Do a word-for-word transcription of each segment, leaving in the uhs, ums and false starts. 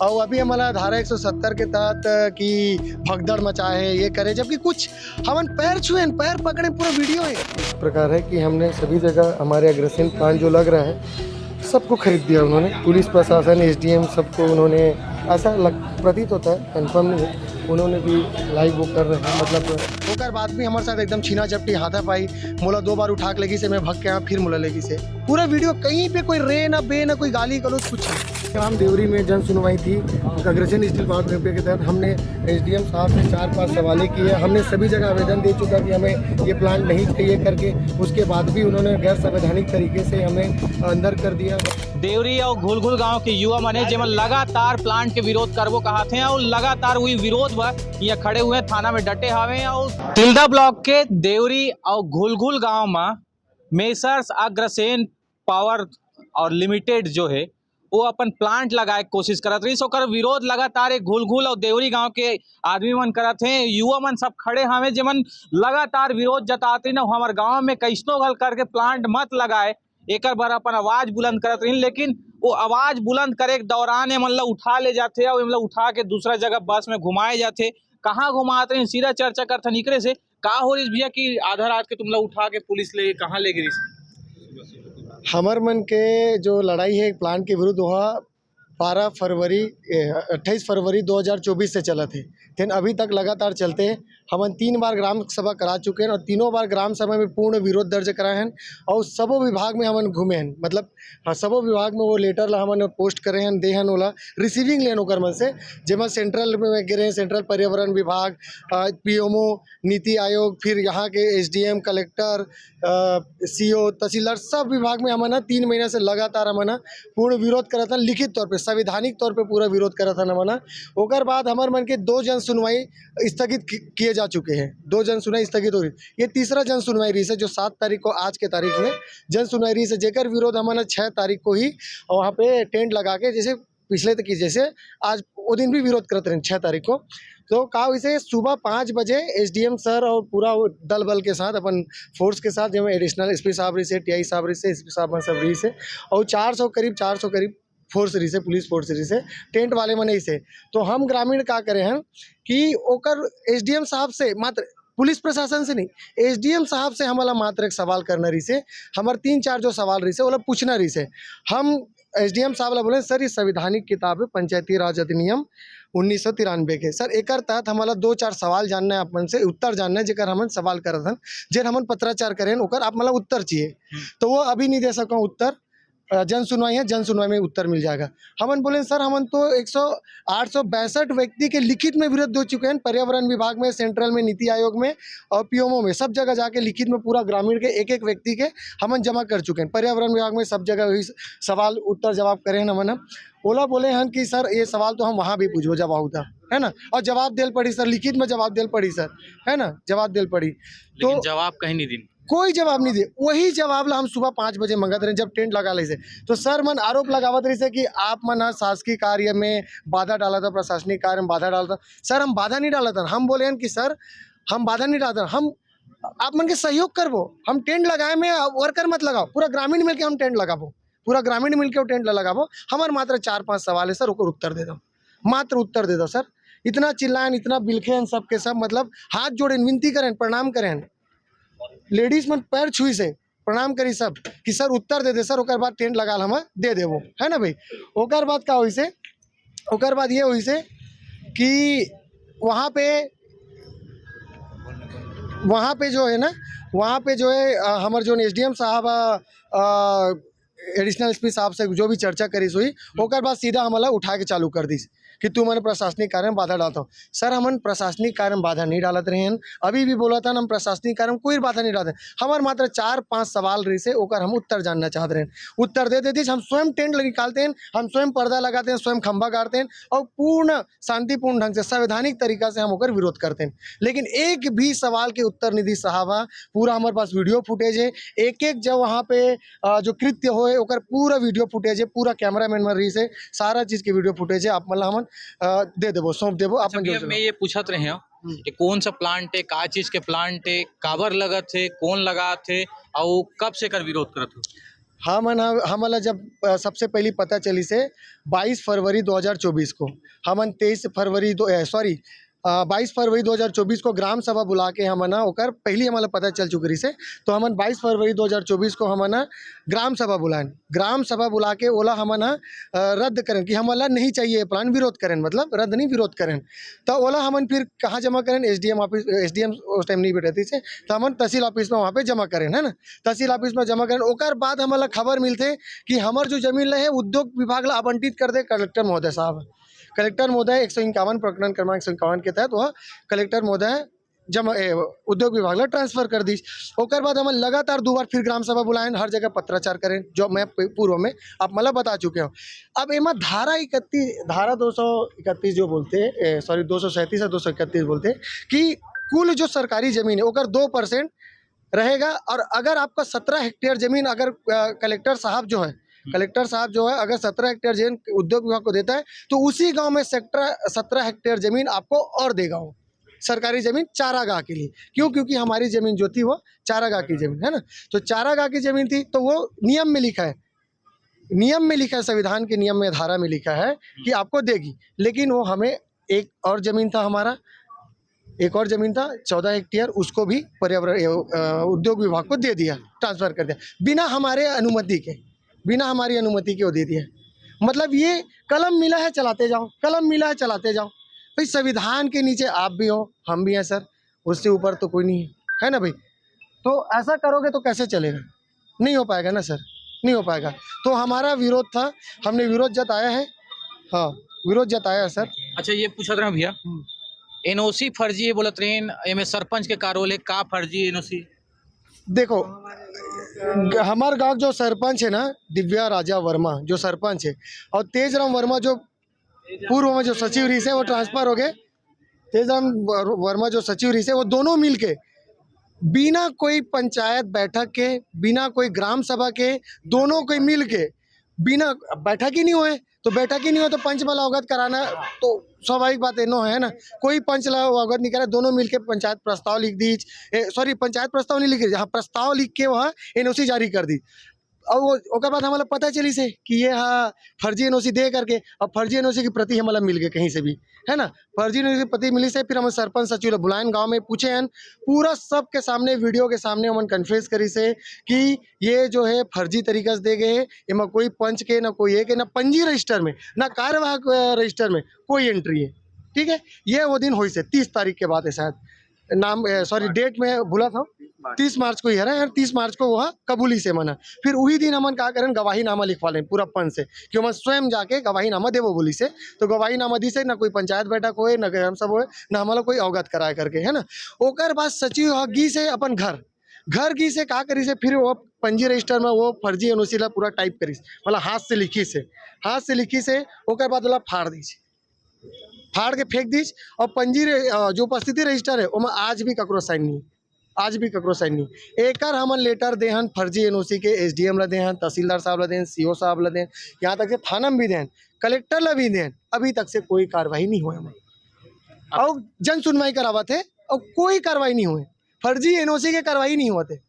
और अभी हमला धारा एक सौ सत्तर के तहत कि भगदड़ मचाए हे, ये करे, जबकि कुछ हमन पैर छुए हन, पैर पकड़े, पूरा वीडियो हे। इस प्रकार है कि हमने सभी जगह हमारे अग्रसेन प्लांट जो लग रहा है, सबको खरीद दिया उन्होंने। पुलिस प्रशासन, एसडीएम, सबको उन्होंने, ऐसा लग, प्रतीत होता है, कंफर्म नहीं है, उन्होंने भी लाइव वो कर रहे हैं, मतलब। ओकर बाद भी हमारे साथ एकदम छीना झपटी, हाथापाई, मोला दो बार उठा के लेगिस हे, मैं भग के आया, फिर मोला लेगिस हे। पूरा वीडियो, कहीं पे कोई रे ना बे ना कोई गाली गलौज, कुछ नहीं। ग्राम देवरी में जन सुनवाई थी, अग्रसेन स्टील पावर प्लांट के तहत हमने एसडीएम साहब से चार पांच सवालें किए। हमने सभी जगह आवेदन दे चुका कि हमें ये प्लांट नहीं चाहिए करके, उसके बाद भी उन्होंने गैर संवैधानिक तरीके से हमें अंदर कर दिया। देवरी और घुलघुल गांव के युवा मन हे, जेमन लगातार प्लांट के विरोध करबो कहत हे और लगातार वही विरोध बर यहाँ खड़े हुए, थाना में डटे हवे। और तिल्दा ब्लॉक के देवरी और घुलघुल गांव में मेसर्स अग्रसेन पावर और लिमिटेड जो हे, वो अपन प्लांट लगाए के कोशिश करत रहिस। ओकर विरोध लगातार एक घुलघुल और देवरी गांव के आदमी मन करत हे, युवा मन सब खड़े हवे, जेमन लगातार विरोध जतात रहिन, "हमर गांव में कइसनो घल करके प्लांट मत लगाए," एकर बर अपन आवाज बुलंद करत रहिन। लेकिन वो आवाज बुलंद करे के दौरान एमन ला उठा ले जाथे और एमन ला उठा के दूसरा जगह बस में घुमाए जाथे। कहाँ घुमात रहिन, सीधा चर्चा करथन एकरे से। का हो रहिस भैया कि आधा रात के तुमला उठा के पुलिस ले कहाँ ले गिरिस? हमर मन के जो लड़ाई हे प्लांट के विरुद्ध, वह बारह फरवरी, ए, अट्ठाईस फरवरी दो हज़ार चउबीस से चलत हे, तेन अभी तक लगातार चलते हे। हमन तीन बार ग्राम सभा करा चुके हैं और तीनों बार ग्राम सभा में पूर्ण विरोध दर्ज कराए हैं और सबो विभाग में हमन घूमे हैं, मतलब, हाँ, सबो विभाग में वो लेटर ला हमन पोस्ट करे हैं, दे हैं, ओला रिसीविंग लेन ओकर मन से, जेमा सेंट्रल में गे रहे, सेंट्रल पर्यावरण विभाग, अ, पीएमओ, नीति आयोग, फिर यहाँ के एसडीएम, कलेक्टर, अ, सीओ, तहसीलदार, सब विभाग में हमन ह तीन महीना से लगातार हमन ह पूर्ण विरोध करत हन, लिखित तौर पे, संवैधानिक तौर पे पूरा विरोध करत हन हमन ह। ओकर बाद हमर मन के दो जन सुनवाई स्थगित कि-, किए जा चुके हैं, दो जन सुनवाई स्थगित हो रही। ये तीसरा जन सुनवाई रहिस हे, जो सात तारीख को, आज के तारीख में जन सुनवाई रहिस हे, जेकर विरोध हमन ह छह तारीख को ही वहाँ पे टेंट लगा के, जैसे पिछले तक की, जैसे आज वो दिन भी विरोध करत रहे छह तारीख को। तो का होइस हे, सुबह पाँच बजे एसडीएम सर और पूरा वो दल बल के साथ, अपन फोर्स के साथ, जेमा एडिशनल एसपी साहब रहिस हे, टीआई साहब रहिस हे, एसपी साहब मन सब रहिस हे, और चार सौ करीब, चार सौ करीब फोर्स रहिस हे, पुलिस फोर्स रहिस हे, टेंट वाले मन रहिस हे। तो हम ग्रामीण का करे हैं कि ओकर एसडीएम साहब से मात्र, पुलिस प्रशासन से नहीं, एसडीएम साहब से हमला मात्र एक सवाल करना रहिस हे। हमर तीन चार जो सवाल रहिस हे, ओला पूछना रहिस हे। हम एसडीएम साहब ला बोले, "सर, ये संवैधानिक किताब है, पंचायती राज अधिनियम उन्नीस सौ तिरानवे के। सर, एकर तहत हमला दो चार सवाल जानना है आप मन से, उत्तर जानना है, जेकर हमन सवाल करत हन, जेन हमन पत्राचार करेन, ओकर आप मन ला उत्तर चाहिए।" हम्म। तो वो अभी नहीं दे सको उत्तर, अ, जन सुनवाई है, जन सुनवाई में उत्तर मिल जाएगा। हमन बोले, "सर, हमन तो एक सौ, आठ सौ बैसठ व्यक्ति के लिखित में विरोध दे चुके हैं, पर्यावरण विभाग में, सेंट्रल में, नीति आयोग में और पीएमओ में, सब जगह जाके लिखित में पूरा ग्रामीण के एक-एक व्यक्ति के हमन जमा कर चुके हैं। पर्यावरण विभाग में सब जगह वही स-, सवाल, उत्तर, जवाब करे हैं हमन ह।" ओला बोले हन कि, "सर, ये सवाल तो हम वहाँ भी पूछबो, जब आऊ त, है ना? और जवाब देल पड़ी सर, लिखित में जवाब देल पड़ी सर, है ना? जवाब देल पड़ी।" तो लेकिन जवाब कहीं नहीं दिन। कोई जवाब नहीं दे। वही जवाब ला हम सुबह पाँच बजे मंगत रहे, जब टेंट लगा ले से। तो सर मन आरोप लगावत रहिस हे कि आप मन ह शासकीय कार्य में बाधा डालत ह, प्रशासनिक कार्य में बाधा डालत ह। सर, हम बाधा नहीं डालत हन। हम बोले हन कि सर, हम बाधा नहीं डालत हन, हम आप मन के सहयोग करबो। हम टेंट लगाए में वर्कर मत लगाओ, पूरा ग्रामीण मिलके हम टेंट लगाबो, पूरा ग्रामीण मिलके वो टेंट ला लगाबो। हमर मात्र चार पांच सवाल है सर, ओकर उत्तर दे दो, मात्र उत्तर दे दो सर। इतना चिल्लाएन, इतना बिलखेन, सबके सब, मतलब, हाथ जोड़ेन, विनती करेन, प्रणाम करेन। लेडीज मन पैर छुई से प्रणाम करी सब कि सर उत्तर दे दे सर, ओकर बाद टेंट लगा ल हम दे देबो, है ना भाई? ओकर बाद का होइस हे, ओकर बाद ये होइस हे कि वहाँ पे, वहाँ पे जो है ना, वहाँ पे जो है, अ, हमर जो एसडीएम साहब, अ, अ, एडिशनल एसपी साहब से जो भी चर्चा करिस होही, ओकर बाद सीधा हमला उठा के चालू कर दिस कि तुमन प्रशासनिक कार्य में बाधा डालत हो। सर, हमन प्रशासनिक कार्य में बाधा नहीं डालत रहे हन, अभी भी बोलत हन, हम प्रशासनिक कार्य में कोई बाधा नहीं डालत हन। हमर मात्र चार पांच सवाल रहिस हे, ओकर हम उत्तर जानना चाहत रहे हन। उत्तर दे देतिस, हम स्वयं टेंट निकालते हैं, हम स्वयं पर्दा लगाते हैं, स्वयं खंभा गाड़ते हैं और पूर्ण शांतिपूर्ण ढंग से, संवैधानिक तरीका से हम ओकर विरोध करते हैं। लेकिन एक भी सवाल के उत्तर नहीं दिस साहब ह। पूरा हमारे पास वीडियो फुटेज है, एक एक जब वहाँ पे, अ, जो कृत्य होए, ओकर पूरा वीडियो फुटेज है, पूरा कैमरामैन मन रहिस हे, सारा चीज के वीडियो फुटेज है, आप मन ला हमन, अ, दे देबो, सौंप देबो, आप अच्छा मन जो भैया, जो मैं ये पूछत रहे हूँ हम्म। कि कौन सा प्लांट है, का चीज के प्लांट है, काबर लगत है, कौन लगात है, और कब से कर विरोध करत हो? हमन ह-, हमन ला जब, अ, सबसे पहली पता चलिस हे बाईस फरवरी दो हज़ार चौबीस को, हमन तेईस फरवरी दो, अ, सॉरी, अ, बाईस फरवरी दो हज़ार चौबीस को ग्राम सभा बुला के हमन ह ओकर पहली हमन ला पता चल चुके रहिस हे। तो हमन बाईस फरवरी दो हज़ार चौबीस को हमन ह ग्राम सभा बुलाएन, ग्राम सभा बुला के ओला हमन ह, अ, रद्द करेन कि हमन ला नहीं चाहिए ये प्लान, विरोध करेन, मतलब रद्द नहीं, विरोध करेन। तो ओला हमन फिर कहाँ जमा करेन? एसडीएम ऑफिस, एसडीएम उस टाइम नहीं बैठे थे, तो हमन तहसील ऑफिस में वहाँ पे जमा करेन, है ना? तहसील ऑफिस में जमा करेन। ओकर बाद हमन ला खबर मिलथे कि हमर जो जमीन ल हे उद्योग विभाग ला आवंटित कर दे कलेक्टर महोदय साहब। कलेक्टर महोदय एक सौ इक्यावन, प्रकरण क्रमांक एक सौ इक्यावन के तहत वह कलेक्टर महोदय जमा, ए, उद्योग विभाग ला ट्रांसफर कर दीस। ओकर बाद हमन लगातार दो बार फिर ग्राम सभा बुलाएन, हर जगह पत्राचार करेन, जो मैं पू-, पूर्व में आप मन ला बता चुके हूँ। अब एमा धारा इकतीस, धारा दो सौ इकतीस जो बोलते हैं, ए, सॉरी, दो सौ सैंतीस या दो सौ इकतीस बोलते हैं कि कुल जो सरकारी जमीन है, ओकर दो परसेंट रहेगा। और अगर आपका सत्रह हेक्टेयर जमीन अगर, अ, कलेक्टर साहब जो है, कलेक्टर साहब जो है, अगर सत्रह हेक्टेयर जमीन उद्योग विभाग को देता है, तो उसी गांव में सेक्टर, सत्रह हेक्टेयर जमीन आपको और देगा वो, सरकारी जमीन चारागाह के लिए। क्यों? क्योंकि हमारी जमीन जो थी, वो चारागाह की जमीन है ना, तो चारागाह की जमीन थी, तो वो नियम में लिखा है, नियम में लिखा है, संविधान के नियम में, धारा में लिखा है कि आपको देगी। लेकिन वो हमें, एक और जमीन था हमारा, एक और जमीन था चौदह हेक्टेयर, उसको भी पर्यावरण, अ, उद्योग विभाग को दे दिया, ट्रांसफर कर दिया, बिना हमारे अनुमति के, बिना हमारी अनुमति के वो दे दिया। मतलब, ये कलम मिला है, चलाते जाओ, कलम मिला है, चलाते जाओ। भाई, संविधान के नीचे आप भी हो, हम भी हैं सर, उससे ऊपर तो कोई नहीं है, है ना भाई? तो ऐसा करोगे तो कैसे चलेगा? नहीं हो पाएगा ना सर, नहीं हो पाएगा। तो हमारा विरोध था, हमने विरोध जताया है। हाँ, विरोध जताया है सर। अच्छा, ये पूछत रहे भैया, हम्म। एनओसी फर्जी ये बोलत रहे, एमे सरपंच के का रोल है, का फर्जी एनओसी? देखो, ग-, हमार गांव जो सरपंच है ना, दिव्या राजा वर्मा जो सरपंच है, और तेज राम वर्मा जो पूर्व में जो सचिव रहिस हे, वो ट्रांसफर हो गए। तेज राम वर-, वर्मा जो सचिव रहिस हे, वो दोनों मिल के बिना कोई पंचायत बैठक के, बिना कोई ग्राम सभा के, दोनों कोई मिल के बिना, अब बैठक ही नहीं हुए, तो बैठक ही नहीं हुए तो पंच वाला अवगत कराना तो स्वाभाविक बात है, नो है ना, कोई पंच ला अवगत नहीं करा, दोनों मिलके पंचायत प्रस्ताव लिख दी, ए, सॉरी, पंचायत प्रस्ताव नहीं लिख दी, हाँ, प्रस्ताव लिख के वहाँ एनओसी जारी कर दी। और वो, ओकर बाद हमला पता चलिस हे कि ये हा फर्जी एनओसी दे करके, अब फर्जी एनओसी की प्रति हमला मिल गए कहीं से भी, है ना, फर्जी एनओसी की प्रति मिलिस हे। फिर हम सरपंच सचिव ला बुलायन, गांव में पूछे हन, पूरा सबके सामने, वीडियो के सामने हमन कन्फेस करिस हे कि ये जो है फर्जी तरीका से दे गए हे, एमा कोई पंच के ना कोई एक ना पंजी रजिस्टर में, ना कार्यवाहक, अ, रजिस्टर में कोई एंट्री है। ठीक है, ये वो दिन होइस हे तीस तारीख के बाद है शायद, नाम, ए, सॉरी, डेट में भूला था, तीस मार्च को ही है ना यार, तीस मार्च को वो कबूलिस हे मन ह। फिर वही दिन हमन का करेन, गवाहीनामा लिखवा लेन पूरा पंच से कि हमन स्वयं जाके गवाहीनामा देबो बोलिस हे। तो गवाहीनामा दिस हे, ना कोई पंचायत बैठक होए, ना ग्राम सभा होए, ना हमला कोई अवगत कराए करके, है ना। ओकर बाद सचिव ह गिस हे अपन घर, घर गिस हे, का करिस हे, फिर वो पंजी रजिस्टर में वो फर्जी एनओसी ला पूरा टाइप करिस, मतलब हाथ से लिखिस हे, हाथ से लिखिस हे, ओकर बाद ओला फाड़ दिस, फाड़ के फेंक दिस। और पंजी रे-, अ, जो उपस्थिति रजिस्टर है, ओमा आज भी ककरो साइन नहीं, आज भी ककरो साइन नहीं। एकर हमन लेटर देहन फर्जी एनओसी के, एसडीएम ला देहन, तहसीलदार साहब ला देहन, सीओ साहब ला देहन, यहाँ तक के थाना में भी देहन, कलेक्टर ला भी देहन, अभी तक से कोई कार्रवाई नहीं हुए। और जन सुनवाई करावत है और कोई कार्रवाई नहीं हुए, फर्जी एनओसी के कार्रवाई नहीं होते।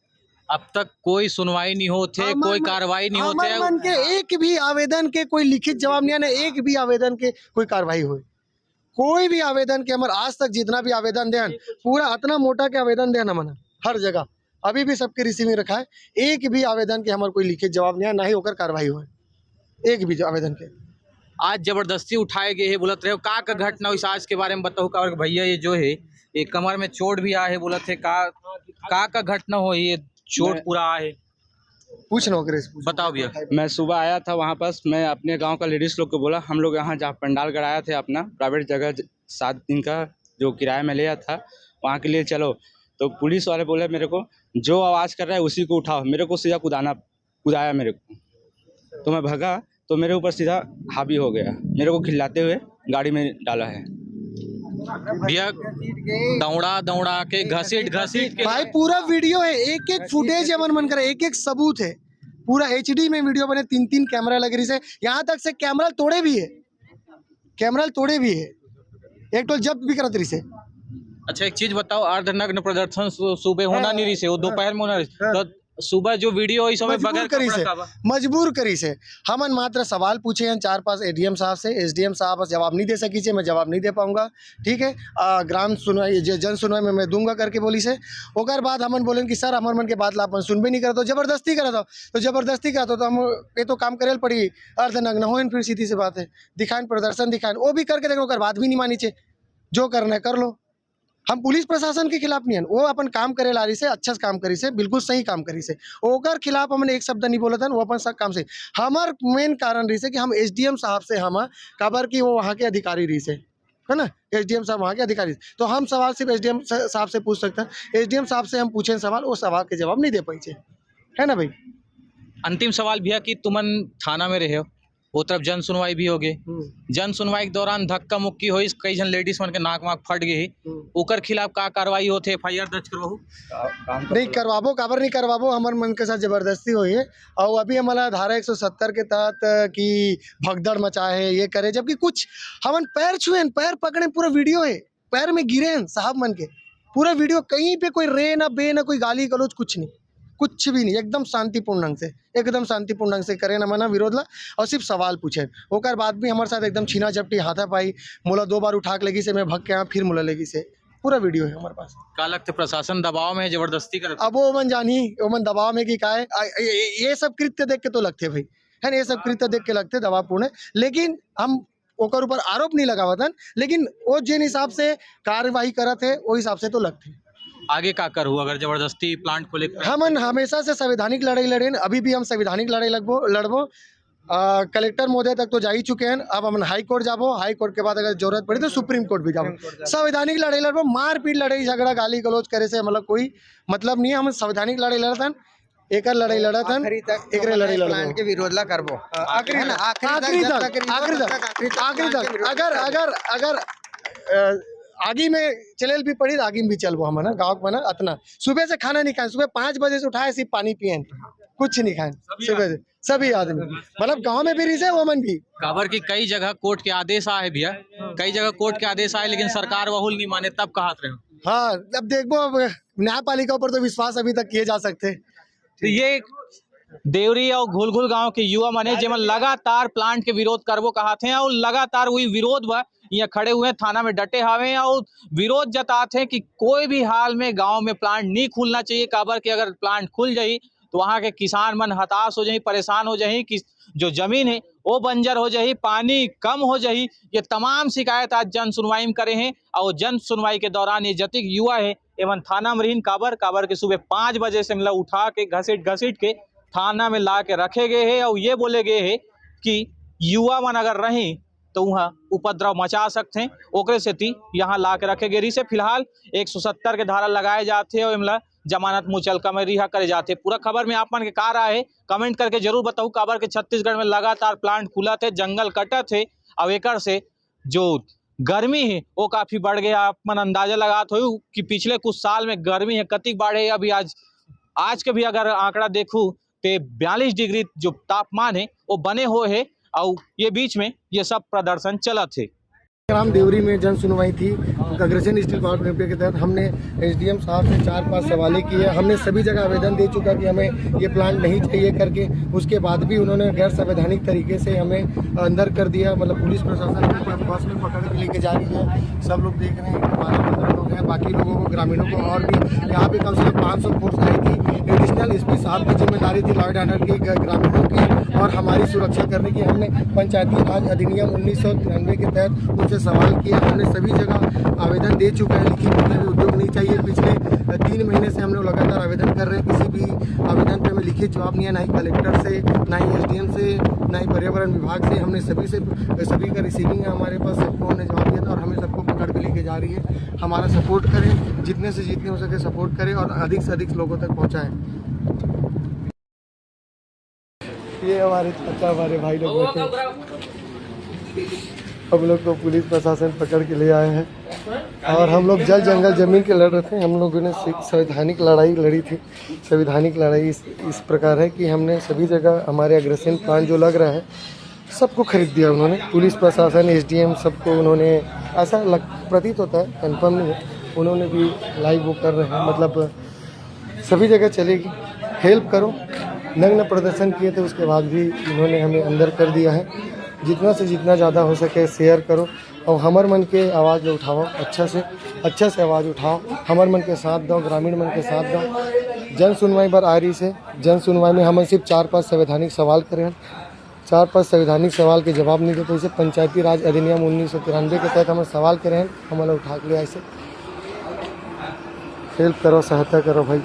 अब तक कोई सुनवाई नहीं होत हे, हमर कोई मन, कार्रवाई नहीं होत हमर हे। मन के एक भी आवेदन के कोई लिखित जवाब नहीं आना, एक भी आवेदन के कोई कार्रवाई होए, कोई भी आवेदन के हमर आज तक जितना भी आवेदन देन, पूरा इतना मोटा के आवेदन देन हमन हर जगह, अभी भी सबके रिसीविंग रखा है, एक भी आवेदन के हमर कोई लिखित जवाब नहीं आए, ना ही ओकर कार्रवाई होए, एक भी आवेदन के। आज जबरदस्ती उठाए गए हे बोलत रहे हो, का का घटना होइस आज के बारे में बताओ। का भैया ये जो है, ये कमर में चोट भी आए हे बोलत हे, का का का घटना होइस, ये चोट मैं पूरा आए हे? पूछ ना ओकरे से, पूछ। बताओ भैया। मैं सुबह आया था वहाँ पास, मैं अपने गांव का लेडीज लोग को बोला, हम लोग यहाँ जहाँ पंडाल गड़ाया थे अपना प्राइवेट जगह ज-, सात दिन का जो किराया में लिया था, वहाँ के लिए चलो। तो पुलिस वाले बोले मेरे को, जो आवाज़ कर रहा है उसी को उठाओ। मेरे को सीधा कुदाना, कुदाया मेरे को। तो मैं भगा तो मेरे ऊपर सीधा हावी हो गया, मेरे को खिल्लाते हुए गाड़ी में डाला है। भैया, दौड़ा दौड़ा के, घसीट घसीट के। भाई, पूरा वीडियो है, एक एक फुटेज है, मन मन करे, एक एक सबूत है, पूरा एचडी में वीडियो बने, तीन तीन कैमरा लग रही से, यहाँ तक से कैमरा तोड़े भी है, कैमरा तोड़े भी है, एक टोल जब्त भी करत रही से। अच्छा, एक चीज बताओ, अर्धनग्न प्रदर्शन सु-, सुबह होना हाँ, नहीं रही से, वो हाँ, दोपहर में होना रही से। हाँ। तो सुबह जो वीडियो होइस ओमे मजबूर बगैर करिस कपड़ा हे, काबर? मजबूर करिस हे। हमन मात्र सवाल पूछे हन चार पांच एडीएम साहब से, एसडीएम साहब बस जवाब नहीं दे सकिस हे, मैं जवाब नहीं दे पाऊंगा। ठीक है, अ, ग्राम सुनवाई, ज-, जन सुनवाई में मैं दूंगा करके बोलिस हे। ओकर बाद हमन बोलेन कि सर, हमर मन के बात ला अपन सुनबे नहीं करत हो, जबरदस्ती करत हो। तो जबरदस्ती करत हो तो हम, ये तो काम करे ल पड़ी, अर्धनग्न होइन, फिर सीधी सी बात है, दिखाएन प्रदर्शन दिखाएन, वो भी करके देख लो, ओकर बाद भी नहीं मानिस हे। जो करना है कर लो, हम पुलिस प्रशासन के खिलाफ नहीं हन, वो अपन काम करे ला रहिस हे, अच्छा से काम करिस हे, बिल्कुल सही काम करिस हे, ओकर खिलाफ हमन एक शब्द नहीं बोलत हन, वो अपन सब काम से। हमर मेन कारण रहिस हे कि हम एसडीएम साहब से हम, काबर कि वो वहाँ के अधिकारी रहिस हे, है ना, एसडीएम साहब वहाँ के अधिकारी, तो हम सवाल सिर्फ एसडीएम साहब से पूछ सकते हैं। एसडीएम साहब से हम पूछे सवाल, वो सवाल के जवाब नहीं दे पाइस हे, है ना भाई? अंतिम सवाल भैया कि तुमन थाना में रहे हो, वो तरफ जन सुनवाई भी होगे। हम्म। जन सुनवाई के दौरान धक्का मुक्की होइस, कई झन लेडीज मन के नाक वाक फट गे हे। हम्म। ओकर खिलाफ का कार्रवाई होथे, एफआईआर दर्ज करवाहू? का-, काम नहीं करवाबो, काबर नहीं करवाबो, हमर मन के साथ जबरदस्ती होई हे। और अभी हमला धारा एक सौ सत्तर के तहत कि भगदड़ मचाए हे, ये करे, जबकि कुछ हमन पैर छुएन, पैर पकड़ेन, पूरा वीडियो हे, पैर में गिरेन साहब मन के, पूरा वीडियो, कहीं पे कोई रे ना बे ना कोई गाली गलौज, कुछ नहीं, कुछ भी नहीं, एकदम शांतिपूर्ण ढंग से, एकदम शांतिपूर्ण ढंग से करेन हमन ह विरोध ला, और सिर्फ सवाल पूछेन। ओकर बाद भी हमर साथ एकदम छीना झपटी, हाथापाई, मोला दो बार उठा के लेगिस हे, मैं भग के आया, फिर मोला लेगिस हे, पूरा वीडियो है हमारे पास। का लगथे प्रशासन दबाव में हे, जबरदस्ती करत? अब वो ओमन जानही, ओमन दबाव में कि का है, आ, ये, ये, ये सब कृत्य देख के तो लगथे भाई, है ना, ये सब कृत्य देख के लगथे दबावपूर्ण, लेकिन हम ओकर ऊपर आरोप नहीं लगावत हन, लेकिन वो जिन हिसाब से कार्यवाही करत हे, वो हिसाब से तो लगथे। आगे का करहू अगर जबरदस्ती प्लांट खोले के? हमन हमेशा से संवैधानिक लड़ाई लड़ेन, अभी भी हम संवैधानिक लड़ाई लगबो, लड़बो। आ, कलेक्टर महोदय तक तो जा ही चुके हैं, अब हमन हाई कोर्ट जाबो, हाई कोर्ट के बाद अगर जरूरत पड़ी तो सुप्रीम कोर्ट भी जाबो। सुप्रीम कोर्ट जाबो। संवैधानिक लड़ाई लड़बो, मारपीट लड़ाई, झगड़ा, गाली गलौज करे से मतलब कोई मतलब नहीं है, हम संवैधानिक लड़ाई लड़त हन, एकर लड़ाई लड़त हन, आखिरी तक एकरे लड़ाई लड़बो। प्लांट के विरोध ला करबो। हाँ, आखिरी है ना? तक। आखिरी तक, आखिरी जब तक, तक, आखिरी तक, आखिरी तक, आखिरी तक, आखिरी तक, आखिरी तक। अगर, अगर, अगर, अ, आगी में चलेल भी पड़ी, तो आगी में भी चलबो हमन, गाँव के मन अतना। सुबह से खाना नहीं खाएन, सुबह पाँच बजे से उठाए, सिर्फ पानी पिएन, कुछ नहीं खाएन। सभी सुबह से, सभी आदमी, मतलब गाँव में भी रहिस हे, ओमन भी। काबर कि कई जगह कोर्ट के आदेश आए भैया, कई जगह कोर्ट के आदेश आए, लेकिन सरकार वहू ल नहीं माने, तब कहत रहे हो। हाँ, अब देखबो, अब न्यायपालिका ऊपर तो विश्वास अभी तक किए जा सकथे। तो ये देवरी और घुलघुल गांव के युवा मन हे, जेमन लगातार प्लांट के विरोध करबो कहत हे और लगातार वही विरोध बर यहाँ खड़े हुए, थाना में डटे हवे और विरोध जतात हे कि कोई भी हाल में गांव में प्लांट नहीं खुलना चाहिए, काबर कि अगर प्लांट खुल जाही तो वहाँ के किसान मन हताश हो जाही, परेशान हो जाही कि जो जमीन हे वो बंजर हो जाही, पानी कम हो जाही। ये तमाम शिकायत आज जन सुनवाई में करे हे और जन सुनवाई के दौरान ये जतिक युवा हे, एमन थाना में रहिन। काबर, काबर के सुबह पाँच बजे से मतलब उठा के घसीट घसीट के थाना में ला के रखे गए हे और ये बोले गए हे कि युवा मन अगर रही तो वहाँ उपद्रव मचा सकथे, ओकरे सेती यहाँ ला के रखे गए रहिस हे। फिलहाल एक सौ सत्तर के धारा लगाए जाथे और एमला जमानत मुचलका में रिहा करे जाथे। पूरा खबर में आप मन के का राय हे, कमेंट करके जरूर बताऊ। काबर के छत्तीसगढ़ में लगातार प्लांट खुलत हे, जंगल कटत हे, अब एकर से जो गर्मी हे वो काफी बढ़ गया। आप मन अंदाजा लगात हो कि पिछले कुछ साल में गर्मी हे कतिक बाढ़े हे। अभी आज, आज के भी अगर आंकड़ा देखू ते बयालीस डिग्री जो तापमान हे वो बने हुए हे और ये बीच में ये सब प्रदर्शन चलत हे। ग्राम देवरी में जन सुनवाई थी अग्रसेन स्टील पावर प्लांट के तहत। हमने एसडीएम साहब से चार पांच सवाल किए, हमने सभी जगह आवेदन दे चुका कि हमें ये प्लांट नहीं चाहिए करके। उसके बाद भी उन्होंने गैर संवैधानिक तरीके से हमें अंदर कर दिया, मतलब पुलिस प्रशासन को बस में पकड़ के लेके जा रही है। सब लोग देख रहे हैं, बारह पंद्रह लोग हैं, बाकी लोगों को, ग्रामीणों को और भी यहाँ पे कम से कम पाँच सौ फोर्स आई थी। एडिशनल एसपी साहब की जिम्मेदारी थी लॉ एंड ऑर्डर की, ग-, ग्रामीणों की और हमारी सुरक्षा करने की। हमने पंचायती राज अधिनियम उन्नीस सौ तिरानवे के तहत उनसे सवाल किया। हमने सभी जगह आवेदन दे चुका है, लिखित में भी उद्योग नहीं चाहिए। पिछले तीन महीने से हम लोग लगातार आवेदन कर रहे हैं, किसी भी आवेदन पे हमें लिखित जवाब नहीं है, ना ही कलेक्टर से, ना ही एसडीएम से, ना ही पर्यावरण विभाग से। हमने सभी से, सभी का रिसीविंग है हमारे पास, सबको हमने जवाब दिया था और हमें सबको पकड़ के लेके जा रही है। हमारा सपोर्ट करें, जितने से जितने हो सके सपोर्ट करें और अधिक से अधिक लोगों तक पहुँचाएँ। ये हमारे चाचा, हमारे भाई लोग बैठे हैं। हम लोग को पुलिस प्रशासन पकड़ के ले आए हैं और हम लोग जल जंगल जमीन के लड़ रहे थे। हम लोगों ने सि-, संवैधानिक लड़ाई लड़ी थी। संवैधानिक लड़ाई इस, इस प्रकार है कि हमने सभी जगह हमारे अग्रसेन प्लांट जो लग रहा है, सबको खरीद दिया उन्होंने। पुलिस प्रशासन, एसडीएम, सबको उन्होंने, ऐसा लग, प्रतीत होता है, कंफर्म नहीं है, उन्होंने भी लाइव वो कर रहे हैं, मतलब सभी जगह चलेगी। हेल्प करो। नग्न प्रदर्शन किए थे, उसके बाद भी इन्होंने हमें अंदर कर दिया है। जितना से जितना ज़्यादा हो सके शेयर करो और हमर मन के आवाज़ ला उठाओ, अच्छा से अच्छा से आवाज़ उठाओ, हमर मन के साथ दो, ग्रामीण मन के साथ दो। जन सुनवाई बर आ रही से, जन सुनवाई में हमन सिर्फ चार पांच संवैधानिक सवाल करे हन। चार पांच संवैधानिक सवाल के जवाब नहीं दे पाइसे। पंचायती राज अधिनियम उन्नीस सौ तिरानवे के तहत हमन सवाल करे हन, हमन ला उठा के ले आइसे। हेल्प करो, सहायता करो भाई।